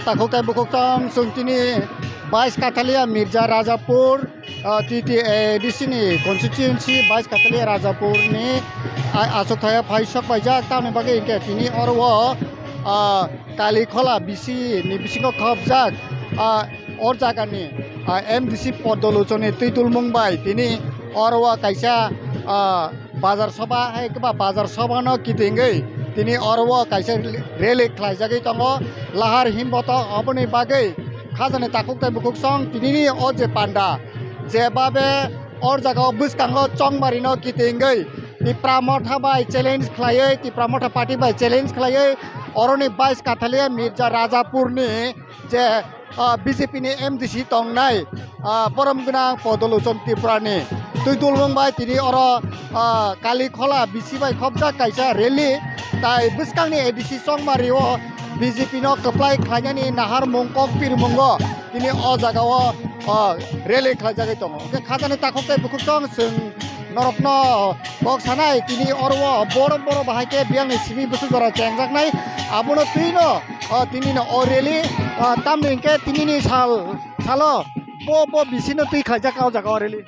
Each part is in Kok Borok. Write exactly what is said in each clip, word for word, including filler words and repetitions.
Takhuk tei bukhuk chwng, chwng tini bais Kathalia Mirza Rajapur, ah, T T A D C ni constituency bais Kathalia Rajapur ni, ah, achuk thaya phai sok paijak, tamni bagwi hinkhe tini oro o, ah, Kali Khola B C ni bisingo khopjak, ah, o jaga ni, ah, M D C Podoluchon ni twidulmung bai tini oro o kaisa, ah, bazar soba, hai khe ba bazar soba no kitingwi tini oro o kaisa rally khlaijagwi tongo. Lahar himboto oboni bagwi khajani takhuk tei bukhuk chwng tinini o je panda, je babe o jaga o bwskango chongmari no kitingwi Tipra Motha bai challenge khlaiwi, Tipra Motha party bai challenge khlaiwi, oroni bais Kathalia Mirza Rajapur ni je ah, B J P ni M D C tongnai, ah, borom gwnang Podoluchon Tripura ni twidulmung bai tini oro, ah, Kali Khola B C bai khopjak kaisa rally, tai bwskangni A D C Chongmari o B J P no kwplai khlainani naharmung kok pirmungo tini o jaga o, ah, rally khlaijagwi tongo. Hwnkhe khajani takhuk tei bukhuk chwng, chwng norokno kok sanai tini oro o borom borom bahai khe biyangni simi bwswk jora chengjaknai, abono twino o, tini no o rally, o, tamni hinkhe tinini sal, salo bo, bo B C no twi khlaijak o jaga o rally.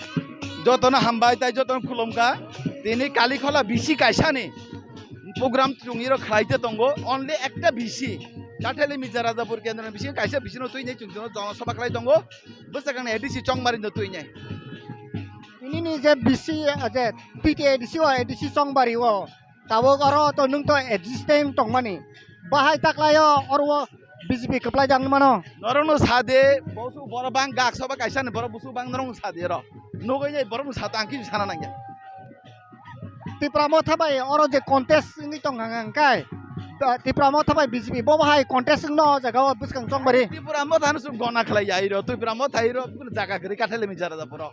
Jotono hambai tai jotono khulumkha. Tini Kali Khola B C kaisani program chwngwi rok khlaite tongo. Only ekta B C, Kathali Mirza Rajapur Kendro ni B C kaisa B C no twinai chwng jono sabha khlai tongo. Bwsakangni A D C Chongmari no twinai. Tinini je B C, je T T A D C o A D C Chongbari o tabuk oro to nwng to existing tongmani. Bahai taklaio oro o B J P kwplai dang mano. Norokno sade, bosu borok bang gak soba kaisa ni borok busu bang norokno sade ro. Nugui nai borokno sata ang kisu sana nangya. Tipra Motha bai oro je contest wngwi tong hang hang kai. Da-, Tipra Motha bai B J P bo bahai contest wngno o jaga o bwskang Chongbari. Tipra Motha no sum gona khlai ya iro, Tipra Motha iro, jaga gri kathele mi jara da poro.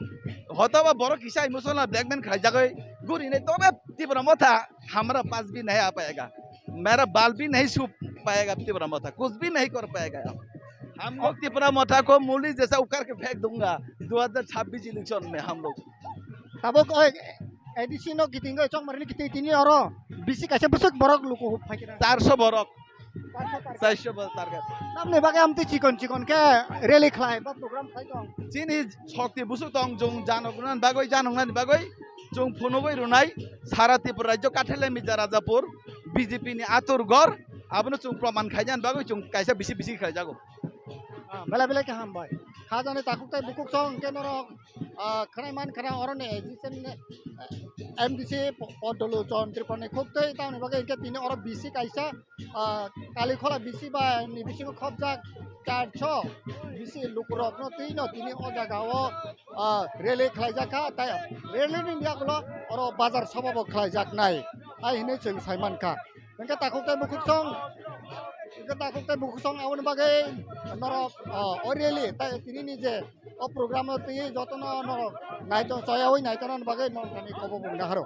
Hotoba borok kisa emotional blackmail khlai jagoi guri nai tobe Tipra Motha hamara paanch bhi nahi aa payega, mera baal bhi nahi chhu payega, Tipra Motha kuch bhi nahi kar payega. Hum log Tipra Motha ko muli jaisa ukhar ke phek dunga, dui hajar chhabbish election mein hum log. Tabuk oi A D C no kiting oi Chongmari ni kiting tini oro B C kaisa bwswk borok luku phai khe na. Char sho borok. Char sho target. Tamni bagwi amtwi chikon chikon khe rally khlai ba program khlai tong. Chini shokti busuk tong, chwng janok rwnani bagwi, janoknani bagwi chwng phunugwi rwnai sara Tripura rajyo kathele mija Rajapur B J P ni atur gor, abono chwng proman khainani bagwi chwng kaisa bisi bisi khlaijago. Ah, belai belai khe hambai. Khajani takhuk tei bukhuk song hwnkhe norok, ah, khwnai man khna oroni existing, eh, M D C po-, Podoluchon Tripura ni khuk tei tamni bagwi hwnkhe tini oro B C kaisa, ah, Kalikhola B C bai ni bisingo khopjak charso B C lukurokno twino tini o jaga o, ah, rally khlaijak kha, tai rally ni yagulo oro bazar soba bo khlaijaknai, ai hinwi chwng sai man kha. Hwnkhe takhuk tei bukhuk song, hwnkhe takhuk tei bukhuk song aboni bagwi norok, ah, o rally tai tini ni je o program o twi jotono norok naito choyawi naitona bagwi norok thani kobo bung naharo.